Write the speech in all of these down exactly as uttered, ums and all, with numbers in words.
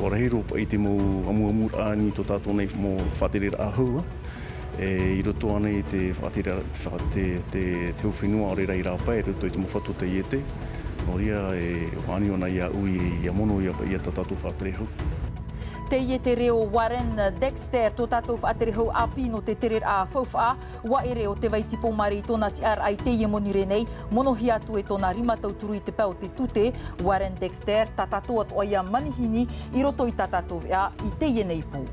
ʻUa rahi roa paʻi te mau amuamuraʻa i tō tātou nei mau faʻatereraʻa hau, ā. E, i roto ānei i te faʻatereraʻa, te, te, te, te hau fenua ʻaore rā i rāpae, i roto i te mau fatu taiete. Nō reira, e, ʻua ani ʻōna iāʻu i, ʻia mono ïa paʻi ïa tō tātou faʻatere hau. Teie te reo Warren Dexter, tō tātou faʻatere hau ʻāpī nō te tereraʻa faufaʻa, ʻua ʻere ʻo Tevaiti Pōmare i tōna tiʻaraʻa i teie monirē nei, monohia atu e tōna rima tauturu i te pae o te tute, Warren Dexter, tātaʻi atoʻa ïa manihini i roto i tā tātou veʻa i teie nei pō.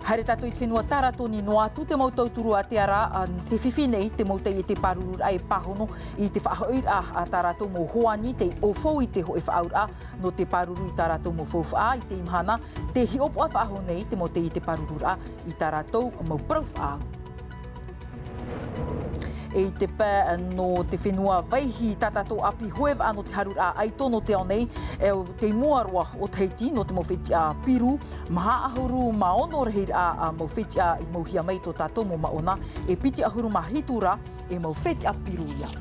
Haere tātou i te fenua Taratoni, noa atu te mau tauturu a te ara, ā, te fifi nei, te mau taiete pārururaʻa e pāhono i te faʻahoʻiraʻa a tā rātou mau hoani, tei ʻaufau i te hōʻē faʻaauraʻa nō te pāruru i tā rātou mau faufaʻa i teie mahana, tē hiʻopoʻa faʻahou nei te mau taiete pārururaʻa i tā rātou mau parau faʻaau. E i te pae nō te fenua Vaihi, tā tātou ʻāpī hoe vaʻa nō te haruraʻa ʻaito nō te ao nei, e, tei mua roa o Tahiti nō te mau fetiʻa piru, maha ʻahuru mā ono rahiraʻa mau fetiʻa i mauhia mai i tō tātou mau maʻona, e piti ʻahuru mā hitu rā e mau fetiʻa piru ïa.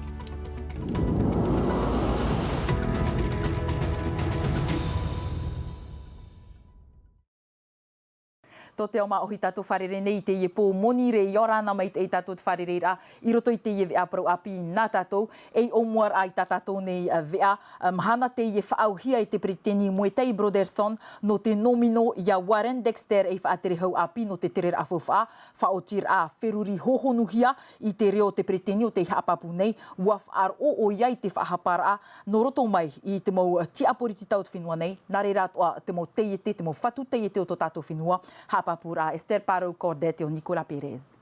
Tō te ao māʻohi tātou fārerei nei i teie pō monirē, ʻia ora na maitaʻi tātou te fārereiraʻa i roto i teie veʻa parau ʻāpī nā tātou, ei ʻōmuaraʻa i tā tātou nei, ā, veʻa, ā, mahana teie faʻaauhia e te peretiteni Moetai Brotherson nō te nōmino ia Warren Dexter ei faʻatere hau ʻāpī nō te tereraʻa faufaʻa, faʻaotiraʻa feruri hōhonuhia i te reo o te peretiteni o tei haʻapāpū nei, ʻua faʻaroʻo ʻoia i te faʻahaparaʻa nō roto mai i te mau tiʻa poritita o te fenua nei, nā reira atoʻa te mau taiete, te mau fatu taiete o tō tātou fenua, haʻapāpūraʻa Esther Parou Cordet ʻo Nicolas Perez.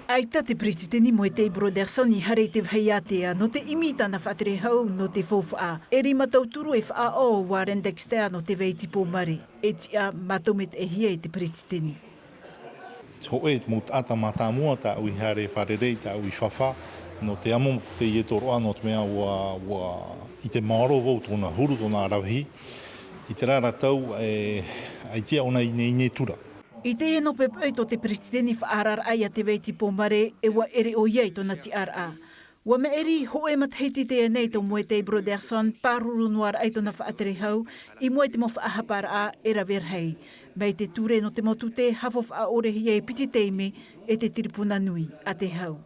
ʻAita te peretiteni Moetai Brotherson i haere i te vāhi ātea nō te ʻimi i tāna faʻatere hau nō te faufaʻa. E rima tauturu e faʻaʻō ʻo Warren Dexter nō Tevaiti Pōmare. E tiʻa mātou maitaʻihia e te peretiteni. Hōʻē mau taʻata mātāmua tāʻu i haere fārerei, tāʻu i fāfā, nō te amo teie tōroʻa, nō te mea ʻua, ʻua ʻite maoro vau tōna huru, tōna aravihi. I terā ra tau, e, ʻaita ʻōna i ineine atu ra. I teie nō poʻipoʻi tō te peretiteni faʻaararaʻa ia Tevaiti Pōmare, e ʻua ʻere ʻoia i tōna tiʻaraʻa. ʻUa maʻiri hōʻē matahiti teie nei tō Moetai Brotherson, pāruru noa raʻa i tōna faʻatere hau, i mua i te mau faʻahaparaʻa e rave rahi. Mai te ture nō te mau tute, haʻafaufaʻa ʻore hia e piti taime e te tiripuna nui a te hau.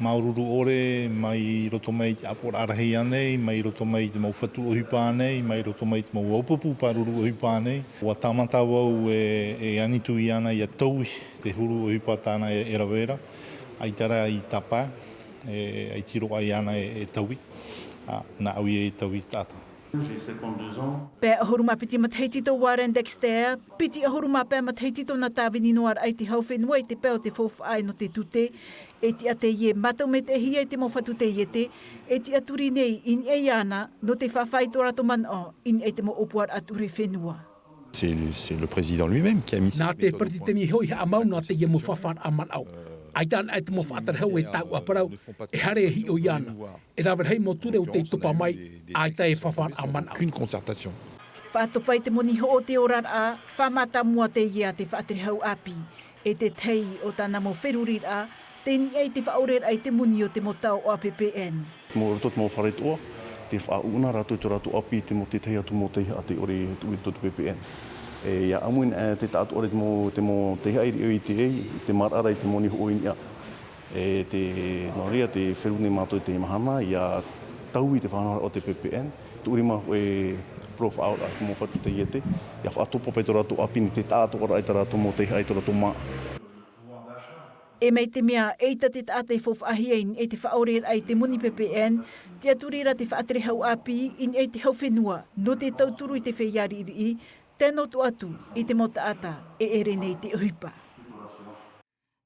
Māuruuru ʻore, mai roto mai i te ʻāpoʻoraʻa rahi ānei, mai roto mai i te mau fatu ʻohipa ānei, mai roto mai i te mau ʻāpupu pāruru ʻohipa ānei. ʻUa tāmata vau e, e ani atu iāna ʻia taui te huru ʻohipa tāna e, e rave ra, ʻaita rā i tāpae, e, ʻaita roa iāna e, e taui, ā, nāʻu ia e taui te taʻata. Pae ʻahuru mā piti matahiti tō Warren Dexter, piti ʻahuru mā pae matahiti tōna tāvini noa raʻa i te hau fenua i te pae o te faufaʻa nō te tute, e tiʻa teie mātou maitaʻihia i te mau fatu taiete, e tiʻaturi nei i niʻa iāna, nō te fāfā i tō rātou manaʻo, i niʻa i te mau ʻōpuaraʻa ture fenua. C'est le, c'est le président lui-même qui a mis cette méthode au point. Nā te peretiteni hoʻi i haʻamau nā teie mau fāfāraʻa manaʻo. ʻAita anaʻe te mau faʻatere hau e tāuʻa parau, e haere e hiʻo iāna. E rave rahi mau ture ʻo tei topa mai, ʻaita e fāfāraʻa manaʻo. Aucune concertation. Faʻatopa i te moni hoʻo o te oraraʻa, faʻamātāmua teie a te faʻatere hau ʻāpī. E te tahi o tāna mau feruriraʻa, tei niʻa i te faʻaʻoreraʻa i te moni o te mau taoʻa P P N. Mau roto te mau fare toʻa, tē faʻaʻū na rātou i tō rātou ʻāpī i te mau tētahi atu mau teiaha tē ʻore e tuʻu i roto te P P N. E, ʻia ʻamu i niʻa te taʻatoʻaraʻa i te mau, te mau teiaha i riʻo i te, i te maraʻaraʻa i te moni hoʻo i niʻa. E te, nō reira tē feruri nei mātou i teie mahana, ʻia taui te faʻanahoraʻa o te P P N, tuʻurima hōʻē parau faʻaauraʻa i te mau fatu taiete, ʻia faʻatopa paʻi tō rātou ʻāpī i te taʻatoʻaraʻa i tā rātou mau teiaha i tō rātou māʻa. E mai te mea, ʻeita te taʻata e faufaʻahia i niʻa i te faʻaʻoreraʻa i te moni P P N, tiʻaturi ra te faʻatere hau ʻāpī i niʻa i te hau fenua, nō te tauturu i te feiā riʻiriʻi, tae noa atu i te mau taʻata e ʻere nei i te ʻohipa.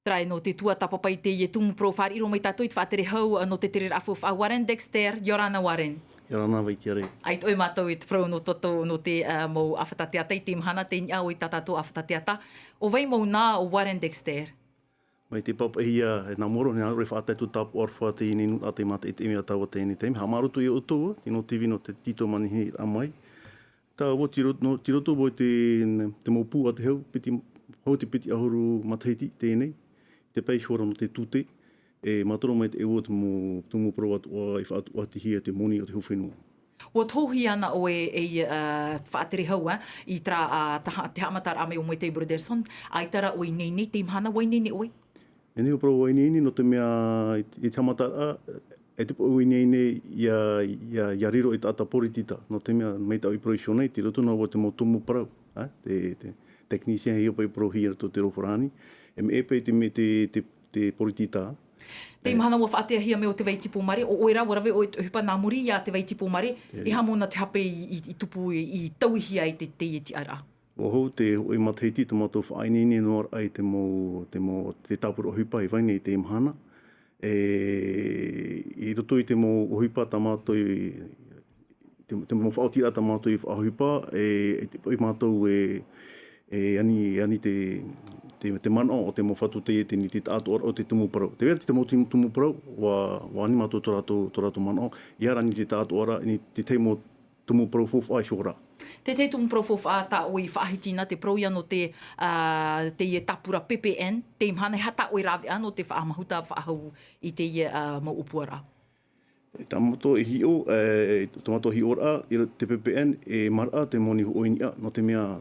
Terā nō te tuatāpapa i teie tumu parau, fāriʻi roa mai tātou i te faʻatere hau nō te tereraʻa faufaʻa Warren Dexter, ʻia ora na Warren. ʻIa ora na Vaitiare. ʻAita ʻoe mātou i te parau nō tō, nō te, ā, mau ʻāfata teata i teie mahana, tei niʻa ʻoe i tā tātou ʻāfata teata. ʻO vai mau nā ʻo Warren Dexter? Mai te pāpaʻihia, e nā mua roa, nā roa e faʻatae atu tāpaʻo aroha teie nei nuʻu nā te mātaʻitaʻi mea tāua teie nei taime. Haʻamāuruuru atu ia ʻoutou, tino T V nō te tītau manihini mai. Tāua tei ro-, nō, tei roto vau i te, te mau pū a te hau, piti, hau te piti ʻahuru matahiti teie nei, te pae i hora nō te tute, e mātaro mai te ʻeua te mau, te mau parau atoʻa i faʻatuatihia te moni o te hau fenua. Ua tohuhia ana ʻoe ei faʻatere hau i terā taha te haʻamataraʻa mai o Moetai Brotherson. ʻAita rā ʻoe i neinei, tei mahana ua i neinei ʻoe? E nei o parau ua i neinei nō te mea i te haʻamataraʻa e te poʻo i neinei ia riro e taʻata poritita nō te mea mai taʻu i parau i ʻō nei te roto nō ua te mau tumu parau, te technicien hei hopa i parau hia roto te roho rāni e me e pei te mea te poritita. Tei mahana ua faʻateahia mai o te vai tipo mare o ʻoe rā ua rave ʻoe te ʻohipa nā muri ia te vai tipo mare. E hā mōna te hape i tupu i tauihia ai te tei e tiʻaraʻa? Ua hou te hoʻi matahiti tō mātou faʻaineine noa raʻa i te mau te mau te tāpura ʻohipa i vai nei i te mahana. E i roto i te mau ʻohipa tā mātou i te mau faʻaotiraʻa tā mātou i faʻaʻohipa e i te paʻi mātou e e ani ani te te manaʻo o te mau fatu tei e te ni te taʻatoʻaraʻa o te tumu parau te vera te mau tumu parau ua ani mātou tō rātou tō rātou manaʻo. I ara ni te taʻatoʻaraʻa ni te tei mau tumu parau faufaʻa i hora. Te tei tumu parau faufaʻa tā ʻoe i faʻahiti na te parau ia nō te te tāpura ppn tei mahana e hata ʻoe rāveʻa nō te faʻamahuta faʻahau i te ia mau ʻōpuaraʻa. Tamato e hiʻo e tamato hiʻoraʻa i te ppn e maraʻa te moni hoʻoiniʻa nō te mea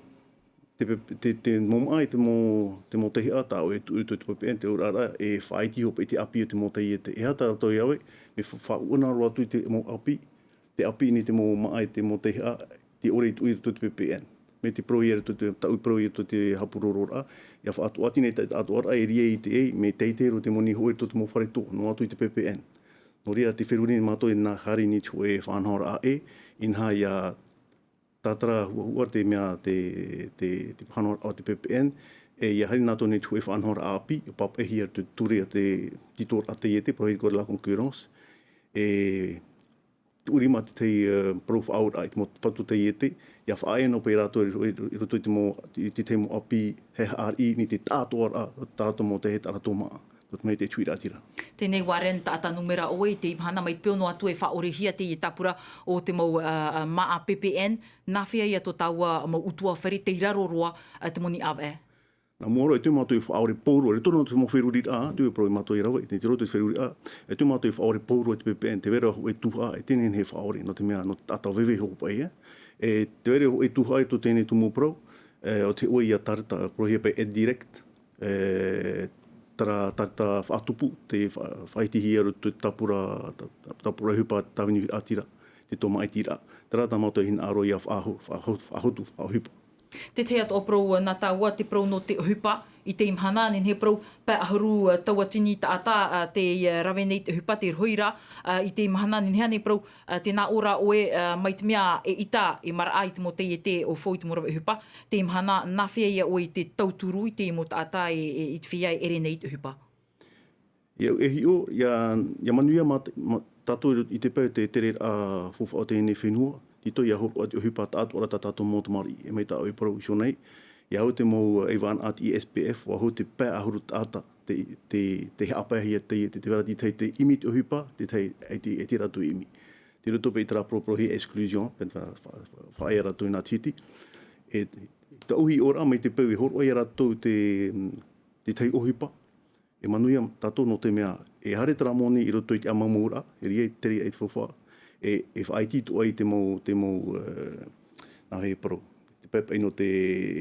te mau maʻa i te mau te mau taihaʻa tā ʻoe e tuʻu i te ppn te ʻoraʻaraʻa e faʻaiti hopa i te ʻapi o te mau taiete e hata rātou i ave me faʻaʻuʻana roa atu i te mau ʻapi te ʻapi nei te mau maʻa i te mau taihaʻa te ʻore i tuʻu i roto te ppn me te parau ia roto te taʻu parau ia roto te hapurororaʻa ia faʻatoʻati nei taʻatoʻaraʻa e ria i te ei me teitei roa te moni hoʻi roto te mau fare toa noa atu i te ppn. Nō reira te feruri nei mātou e nā hari nei te hoʻe faʻanahoraʻa e inaha ia tātara huahua te mea te te te faʻanahoraʻa o te ppn e ia hari nā tō nei te hoʻe faʻanahoraʻa ʻapi e papaʻihia te ture a te titoraʻa taiete parau hei ko la concurrence e tuʻurima te tei parau faʻauraʻa i te mau fatu taiete ia faʻaea nō pei rātou i roto i te mau i te tei mau ʻapi he haʻariʻi nei te taʻatoʻaraʻa tā rātou mau taiete tā rātou maʻa. Nō te mea i te tuiraʻatira. Tēnei Warren taʻata numera ʻoe i te mahana mai te peu noa atu e faʻaʻorehia te tāpura o te mau maʻa ppn nā fea ia tō tāua mau utuafare tei raro roa te moni ʻāvaʻe. Nā mua roa e tū mātou i faʻaʻore pauroa e tō rātou mau feruriraʻa tū e parau i mātou i rave i te roto i te feruriraʻa e tū mātou i faʻaʻore pauroa i te ppn te vera hoʻe tuhaʻa e tēnei nei he faʻaʻore nō te mea nō te taʻata veve hoʻo paʻi e te vera hoʻe tuhaʻa i tō tēnei tumu parau o te hoʻe ia tarata parauhia paʻi e direct e tara tarata faʻatupu te faʻaitihia roto te tāpura tāpura hupa tāvini atira te tōmaʻitiraʻa tara tā mātou hinaʻaro ia faʻahotu faʻahotu faʻahupa. Te tahi atu o parau nā tāua te parau nō te ʻohipa i te mahana nehenehe parau pae ʻahuru tauatini taʻata te rave nei te ʻohipa te rohi rā i te mahana nehenehe nei parau te nā ʻō rā ʻoe mai te mea e ʻita e maraʻa i te mau taiete o fou i te mau rave ʻohipa te mahana nā fea ia ʻoe i te tauturu i te mau taʻata i te fea e ʻere nei i te ʻohipa. Ia e hiʻo ia manuia mā tātou i te pae o te tereraʻa faufaʻa o teie nei fenua tito ia horoʻa te ʻohipa taʻatoʻaraʻa tā tātou mau tamariʻi e mai tā ʻoe parau i ʻō nei. Ia hau te mau e vānaʻa te ispf ua hau te pae ʻahuru taʻata te haʻapaehia taiete te vera tētahi te ʻimi te ʻohipa tētahi e te rātou ʻimi. Te roto paʻi i terā poroporoporohia exclusion faʻaea rātou i nā titi e taʻu hiʻoraʻa mai te peu e horoʻa ia rātou te tētahi ʻohipa e manuia tātou nō te mea e haere terā moni i roto i te ʻāmaumauraʻa e ria i te tere ai te faufaʻa e faʻaiti atu ai te mau te mau nā hea parau te paepae nō te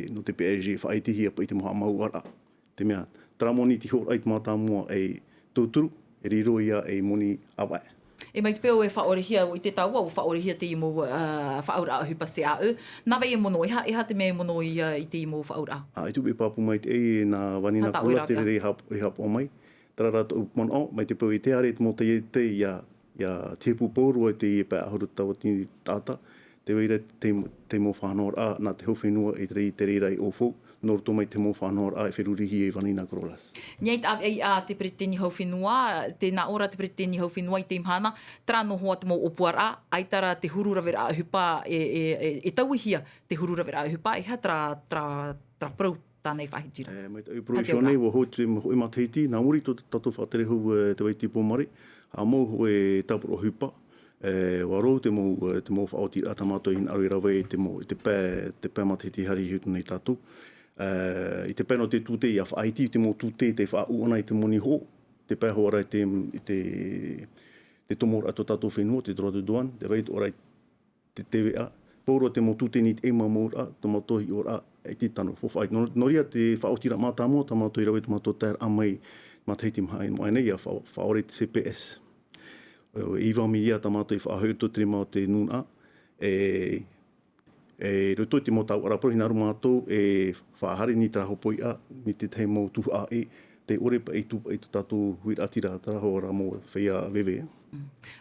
nō te psg faʻaitihia paʻi te mau haʻamauʻaraʻa te mea terā moni te horoʻa i te mātāmua e tauturu e riro ia ei moni ʻāvaʻe. E mai te peu e faʻaʻorehia ua ʻite tāua ua faʻaʻorehia te mau faʻauraʻa ʻohipa se aʻu nā vai e mono e hā e hā te mea e mono ia i te mau faʻauraʻa. A i tupu e pāpū mai te ei nā vanina kulas te rere e hapoʻo mai. Tara rātou manaʻo mai te peu i te haere i te mau taiete ia ia te hepu pauroa i te pae ʻahuru tauatini taʻata te vai ra te mau faʻanahoraʻa nā te hau fenua i te reira i ʻōfou nō roto mai te mau faʻanahoraʻa e ferurihia i vanina kulas. Nei te ʻāvaʻe a te peretiteni hau fenua te nā ʻō ra te peretiteni hau fenua i te mahana tara nō hoa te mau ʻōpuaraʻa ʻaita rā te huru raveraʻa ʻohipa e tauihia te huru raveraʻa ʻohipa e hā terā terā parau tāna i faʻahiti ra. Mai te ʻoe parau i ʻō nei ua hou te hoʻi matahiti nā muri i tō tātou faʻatere hau te vai tipo mare haʻamau hoʻi tāpura ʻohipa. Ua rau te mau te mau faʻaotiraʻa tā mātou i hinaʻaro i rave i te mau i te pae te pae matahiti haere i hitu nei tātou. I te pae nō te tūtē ia faʻaiti i te mau tūtē te faʻaʻūʻana i te moni hoʻo te pae hoʻi ra i te i te te tomoraʻa tō tātou fenua te droit de douane te vai tō ʻoe ra i te teveʻa, pauroa te mau tūteni i te ʻaimāmouraʻa, tō mātou hiʻoraʻa i te tano. Faufaʻa, nō, nō reira te faʻaotiraʻa mātāmua, tā mātou i rave tō mātou taeraʻa mai matahiti maha e moʻa nei, ʻia fa-, faʻaora i te C P S. E iva miria tā mātou i faʻahoʻi i roto i te rima o te nūnaʻa, e, e roto i te mau taoʻa parau, hinaʻaro mātou e faʻahaere nei terā hopoiʻa, mai te tahi mau tuhaʻa ʻē, tē ʻore paʻi e tūpaʻi tō tātou huiraʻatira, terā hoʻi rā mau feiā veve.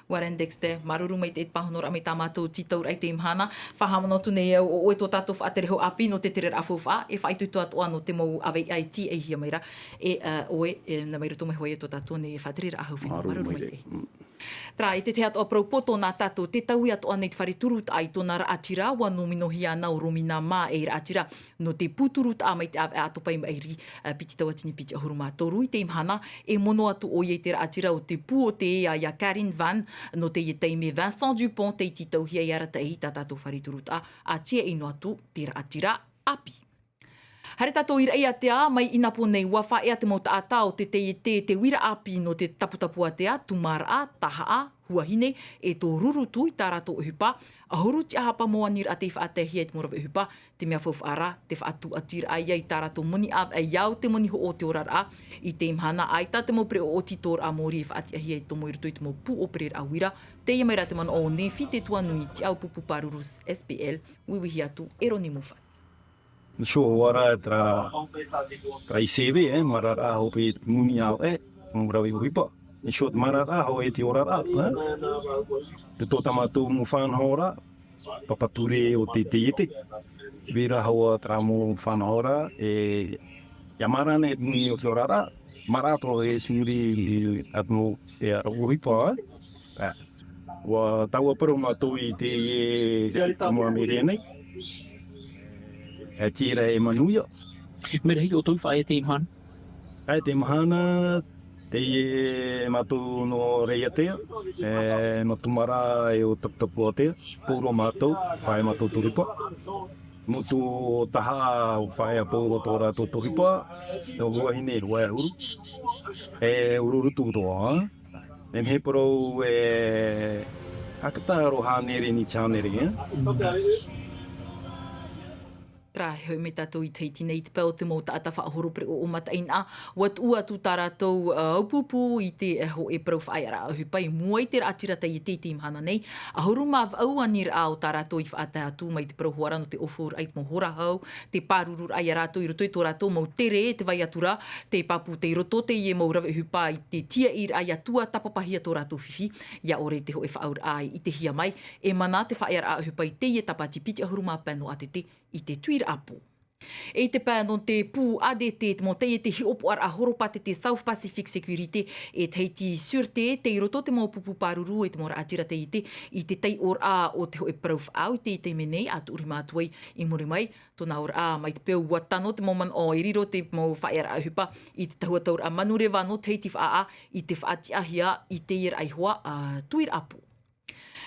Warren Dexter, māuruuru maitaʻi i te pāhonoraʻa mai tā mātou tītauraʻa i teie mahana. Faʻahaʻamanaʻo atu nei au, ʻo ʻoe tō tātou faʻaterehau ʻāpī nō te tereraʻa faufaʻa, e faʻaitoito atoʻa nō te mau ʻāvaʻe I T e hia mai ra, e, ā, ʻoe, e, nā mai roto mai hoʻi tō tātou nei faʻatereraʻa hau fenua. Māuruuru maitaʻi. Terā, i te tahi atoʻa parau poto nā tātou, tē taui atoʻa nei te fare turutaʻa i tōna raʻatira, ʻua nōminohia ana ʻo Romina Mā ei raʻatira nō te pū turutaʻa mai te ʻāvaʻe ʻĀtopa i maʻiri, ā, piti tauatini piti ʻahuru mā toru i teie mahana, e mono atu ʻoia i te raʻatira o te pū o te ea ia Karine Van, nō teie taime Vincent Dupont tei tītauhia i arataʻi i tā tātou fare turutaʻa, ʻa tiaʻi noa atu te raʻatira ʻāpī. Haere tātou i Raʻiātea, mai Inapō nei, ʻua faʻaea te mau taʻata o te taiete, te uira ʻāpī nō te Taputapuātea, Tūmāraʻa, Tahaʻa, Huahine, e tō Rurutu i tā rātou ʻohipa, ʻahuru tiʻahapa mau aniraʻa tei faʻataehia i te mau rave ʻohipa, te mea faufaʻa rā, te faʻatūʻatiraʻa ia i tā rātou moni ʻāvaʻe, ʻia au te moni hoʻo o te oraraʻa, i teie mahana, ʻaita te mau pereʻoʻo tītoraʻa mōrī e faʻatiʻahia i tomo i roto i te mau pū ʻōpereraʻa uira, teie mai rā te manaʻo o Nefi Te Tuanui, te ʻāupupu pāruru S P L, uiuihi atu e Roni Moffat. Nō te ʻoe, ʻua rā terā, terā I C V, e, maraʻa hoʻi te moni ʻāvaʻe, mau rave ʻohipa. Nō te ʻoe, maraʻa hoʻi te oraraʻa, e. Te tō tā mātou mau faʻanahoraʻa, papa ture o te taiete. Terā hoʻi terā mau faʻanahoraʻa, e, ʻia maraʻa nei te moni o te oraraʻa, maraʻa atoʻa e suri atu e ara ʻohipa, e. ʻUa taua parau mātou i te, e, te mau meria nei. E tira e manuia. Mea rahi ʻoutou i faʻaea i teie mahana? ʻAe, teie mahana, teie mātou nō Raʻiātea, e, nō Tūmāraʻa e ʻo Taputapuātea, pauroa mātou, faʻaea mātou te ʻohipa. Motu o Tahaʻa, faʻaea pauroa tō rātou ʻohipa, nō Huahine, ʻua e ʻahuru. E Rurutu roa, e nehenehe parau e ʻakatā roa hānere nīti hānere, e. Terā, e hoʻi mai tātou i Tahiti nei, i te pae o te mau taʻata faʻahoro pereʻoʻo mataʻeinaʻa, ʻua tuʻu atu tā rātou, ā, ʻāupupu i te, ā, hōʻē parau faʻaearaʻa ʻohipa i mua i te raʻatira taiete i teie mahana nei, ʻahuru mā vaʻu aniraʻa o tā rātou i faʻatae atu mai te parau hoʻi ra nō te ʻōfuuraʻa i te mau hora hau, te pārururaʻa ia rātou i roto i tō rātou mau tere, e te vai atu ra, te pāpū tei roto teie mau rave ʻohipa i te tiaʻiraʻa ʻia tuatāpapahia tō rātou fifi, ʻia ʻore te hōʻē faʻaauraʻa i ʻitehia mai, e mana te faʻaearaʻa ʻohipa i teie tāpati piti ʻahuru mā pae nō ʻĀtete i te tuiraʻa pō. E i te pae nō te pū A D T, te mau taiete hiʻopoʻaraʻa horopātete South Pacific Security, e Tahiti Sûreté, tei roto te mau pupu pāruru e te mau raʻatira taiete i te taiʻoraʻa o te hōʻē parau faʻaau i teie taime nei, ʻa tuʻu rima atu ai i muri mai, tōna auraʻa mai te peu ʻua tano te mau manaʻo e riro te mau faʻaearaʻa ʻohipa i te tahua tauraʻa manureva nō Tahiti Faʻaʻā i te faʻatiʻahia i teie ra ihoa, ā, tuiraʻa pō.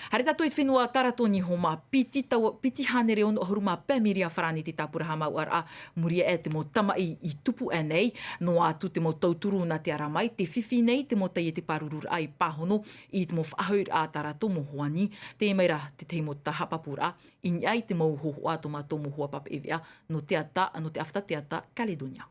Haere tātou i te fenua Taratoni, hōmā piti tau-, piti hānere ono ʻahuru mā pae miria farāni te tāpura haʻamāuʻaraʻa, muri aʻe te mau tamaʻi i tupu aʻe nei, noa atu te mau tauturu nā te ara mai, tē fifi nei te mau taiete pārururaʻa i pāhono i te mau faʻahoʻiraʻa tā rātou mau hoani, teie mai rā te tahi mau taha pāpūraʻa, i niʻa i te mau hōhoʻa tō mātou mau hoa papeʻete veʻa nō te ata, nō te ʻāfata teata Caledonia.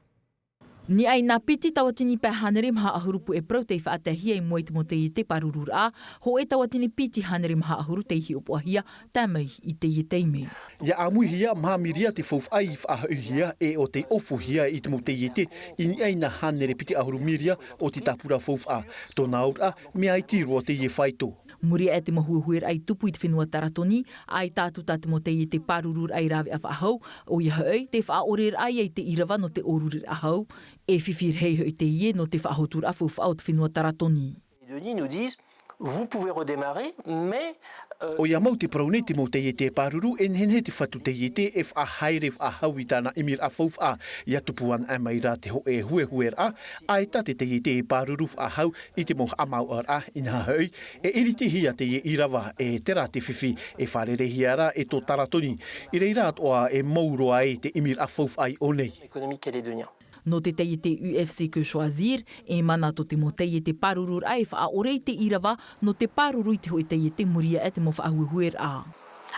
Niʻa i nā piti tauatini pae hānere maha ʻahuru puʻe parau tei faʻataehia i mua i te mau taiete pārururaʻa, hōʻē tauatini piti hānere maha ʻahuru tei hiʻopoʻahia, tae mai i teie taime. ʻIa ʻāmuihia maha miria te faufaʻa i faʻahoʻihia e ʻo tei ʻōfuhia i te mau taiete i niʻa i nā hānere piti ʻahuru miria o te tāpura faufaʻa. Tōna auraʻa, mea iti roa teie faito. Muri aʻe te mau huehueraʻa i tupu i te fenua Taratoni, ʻaita atu tā te mau taiete pārururaʻa i rāveʻa faʻahou, ʻoia hoʻi, te faʻaʻoreraʻa ia i te ʻīrava nō te ʻōrureraʻa hau, e fifi rahi hoʻi teie nō te faʻahoturaʻa faufaʻa o te fenua Taratoni. Denis nous disent, vous pouvez redémarrer, mais, euh, ʻOia mau tē parau nei te mau taiete pāruru, e nehenehe te fatu taiete e faʻahaere faʻahou i tāna ʻimiraʻa faufaʻa, ʻia tupu anaʻe mai rā te hōʻē huehueraʻa, ʻaita te taiete e pāruru faʻahou i te mau haʻamāuʻaraʻa, inaha hoʻi, e ʻiritihia teie ʻīrava, e terā te fifi, e fārereihia rā e tō Taratoni, i reira atoʻa e mau roa ai te ʻimiraʻa faufaʻa i ʻō nei. Économique calédonien. Nō te taiete U F C Que Choisir, e mana tō te mau taiete pārururaʻa e faʻaʻore i te ʻīrava, nō te pāruru i te hōʻē taiete muri aʻe te mau faʻahuehueraʻa.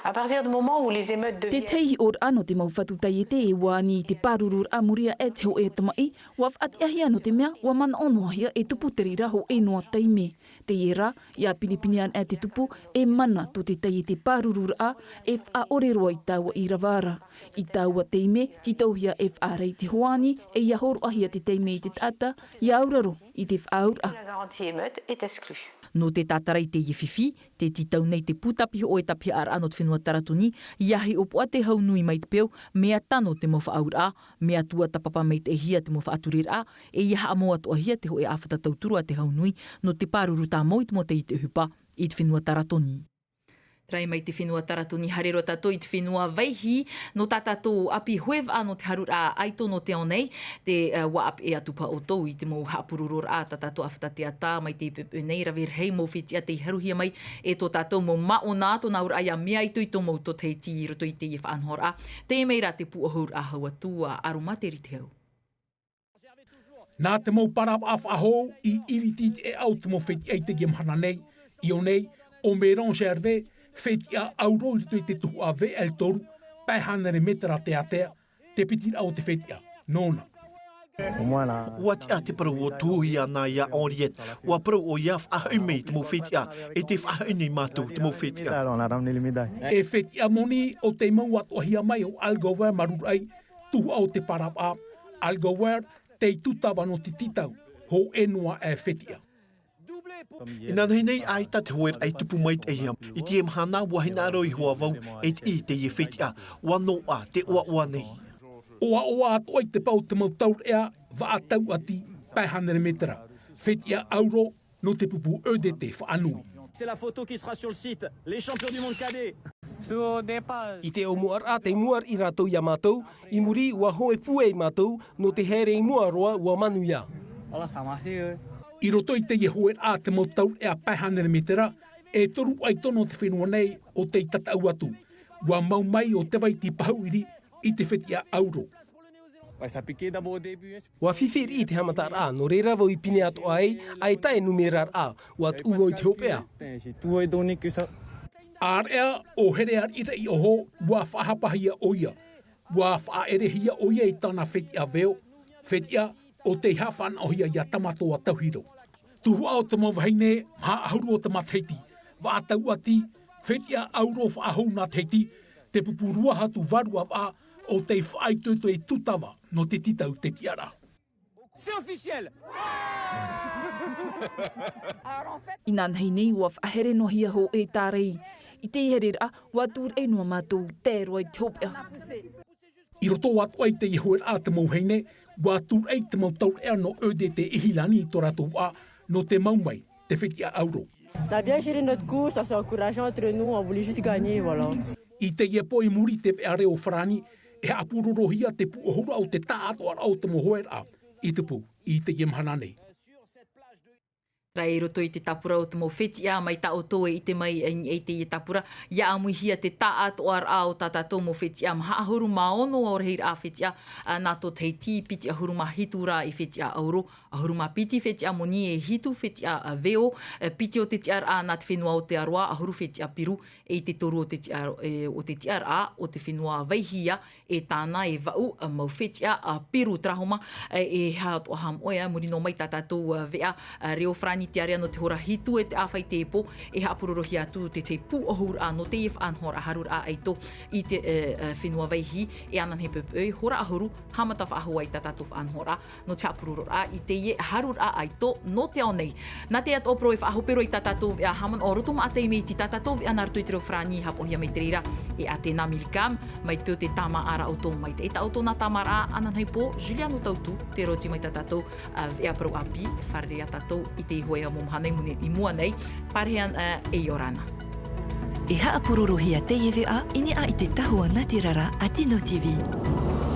À partir du moment où les émeutes deviennent... Te tahi hiʻoraʻa nō te mau fatu taiete e ʻua ani i te pārururaʻa muri aʻe te hōʻē tamaʻi, ʻua faʻatiʻahia nō te mea ʻua manaʻo noa hia e tupu te reira hōʻē noa taime. Teie rā, ʻia pinepine ana te tupu e mana tō te taiete pārururaʻa e faʻaʻore roa i taua ʻīrava ra. I taua taime, tītauhia e faʻaara i te hoani, e ʻia hōroʻahia te taime i te taʻata, ʻia auraro i te faʻaauraʻa. La garantie émeute est exclue. Nō te tātara i teie fifi, tē tītau nei te pūtapihoʻo e tapihaʻaraʻa nō te fenua Taratoni, ʻia hiʻopoʻa te hau nui mai te peu, mea tano te mau faʻaauraʻa, mea tuatāpapa maitaʻihia te mau faʻatureraʻa, e ʻia haʻamau atoʻahia te hōʻē ʻāfata tauturu a te hau nui, nō te pāruru tāmau i te mau taiete ʻohipa i te fenua Taratoni. Tarai mai te fenua Taratoni, haere roa tātou i te fenua Vaihi, nō tā tātou ʻāpī hoe vaʻa nō te haruraʻa ʻaito nō te ao nei, te, ā, ʻua ʻāpeʻe atu paha ʻoutou i te mau haʻapurororaʻa tā tātou ʻāfata teata mai te poʻipoʻi nei, rave rahi mau fetiʻa tei haruhia mai e tō tātou mau māʻona, tōna auraʻa ʻia mea itoito mau tō Tahiti i roto i teie faʻanahoraʻa. Teie mai rā te pūʻohuraʻa hau atu a Aroma Te Ritehau. Nā te mau paravaʻa faʻahou i ʻiriti i te ʻēʻa o te mau fetiʻa i teie mahana nei, i ʻō nei, ʻo Mélange Hervé, fetiʻa ʻauro i roto i te tuhaʻa veʻa e toru, pae hānere mētera te ātea, te pitiraʻa o te fetiʻa, nōna. ʻUa tiʻa te parau ʻo Tuhu iāna iā Henriette, ʻua parau ʻoia faʻahoʻi mai te mau fetiʻa, e tē faʻahoʻi nei mātou te mau fetiʻa. E fetiʻa moni ʻo tei mau atoʻahia mai ʻo Algover Maruraʻi, tuhaʻa o te paravaʻa, Algover, tei tūtava nō te tītau, hōʻē noa aʻe fetiʻa. Inanahi nei ʻaita te hoeraʻa i tupu maitaʻihia, i teie mahana ʻua hinaʻaro iho ā vau e tiʻi i teie fetiʻa, ʻua noaʻa te ʻoaʻoa nei. ʻOaʻoa atoʻa i te pae o te mau taureʻa, vaʻa tauati, pae hānere mētera. Fetiʻa ʻauro, nō te pupu E D T faʻanui. C'est la photo qui sera sur le site, les champions du monde cadet. I te ʻōmuaraʻa tei mua i rātou iā mātou, i muri ʻua hoe pūai mātou, nō te haere i mua roa ʻua manuia. I roto i teie hoeraʻa te mau taureʻa pae hānere mētera, e toru ʻaito nō te fenua nei ʻo tei tataʻu atu. ʻUa mau mai ʻo Tavaiti Pahuʻiri i te fetiʻa ʻauro. ʻUa fifi riʻi te haʻamataraʻa, nō reira vau i pine atoʻa ai, ʻaita e numeraraʻa, ʻua tuʻu vau i te hopeʻa. Āreʻa ʻo Herea Riʻiraʻi Oho, ʻua faʻahapahia ʻoia. ʻUa faʻaʻerehia ʻoia i tāna fetiʻa veo, fetiʻa ʻo tei haʻafānaʻohia iā Tamatoa Tauhiro. Tuhaʻa o te mau vahine, maha ʻahuru o te matahiti, vaʻa tauati, fetiʻa ʻauro faʻahou nā Tahiti, te pupu rua hatu varu ʻa vaʻa, ʻo tei faʻaitoito e tūtava nō te tītau te tiʻaraʻa. C'est officiel. Inanahi nei ʻua faʻahere noa hia hōʻē tārai. I teie haereraʻa, ʻua tūraʻi noa mātou, tae roa i te hopeʻa. I roto atoʻa i teie hoeraʻa te mau vahine, ʻua tūraʻi te mau taureʻa nō E D T Ihilani i tō rātou vaʻa, nō te mau mai te fetiʻa ʻauro. On a bien géré notre course, on s'est encouragé entre nous, on voulait juste gagner, voilà. I teie pō i muri i te veʻa reo farāni, e haʻapurorohia te pūʻohuraʻa o te taʻatoʻaraʻa o te mau hoeraʻa i tupu i teie mahana nei. Rā i roto i te tāpura o te mau fetiʻa, mai tā ʻoutou e ʻite mai i niʻa i teie tāpura, ʻia ʻāmuihia te taʻatoʻaraʻa o tā tātou mau fetiʻa, maha ʻahuru mā ono o rahiraʻa fetiʻa, ā, nā tō Tahiti, piti ʻahuru mā hitu rā i fetiʻa ʻauro, ʻahuru mā piti fetiʻa moni, e hitu fetiʻa, ā, veo, ā, piti o te tiʻaraʻa nā te fenua o Aotearoa, ʻahuru fetiʻa Peru, e i te toru o te tiʻa-, e, o te tiʻaraʻa o te fenua Vaihī, e tāna e vaʻu, ā, mau fetiʻa, ā, Peru, terā hoʻi, ā, e aha atoʻa haʻamoʻe, ā, muri noa mai tā tātou, ā, veʻa, ā, reo farāni, te ārea nō te hora hitu e te ʻāfa i te pō, e haʻapurorohia atu te tahi pūʻohuraʻa nō teie faʻanahoraʻa haruraʻa ʻaito i te, ā, ā, fenua Vaihī, e ananahi poʻipoʻi, hora ʻahuru, haʻamata faʻahou ai tā tātou faʻanahoraʻa, nō te haʻapurororaʻa i teie haruraʻa ʻaito nō te ao nei. Nā te atoʻa parau e faʻahope roa i tā tātou veʻa haʻamanaʻo roto maʻa taime iti, tā tātou veʻa nā roto i te reo farāni, haʻapaʻohia mai te reira e Athéna Millicam, mai te peu tē tāmāʻa ra ʻoutou, mai te, e tā ʻoutou nā tāmāraʻa, ananahi pō, Juliano Tautu, tē roti mai tā tātou, ā, veʻa parau ʻāpī, fārerei ā tātou i te iho e amo mahana i mune-, i mua nei, pārahi ana, ā, e ʻia ora na. E haʻapurorohia teie veʻa i niʻa i te tahua natirara a Tino T V.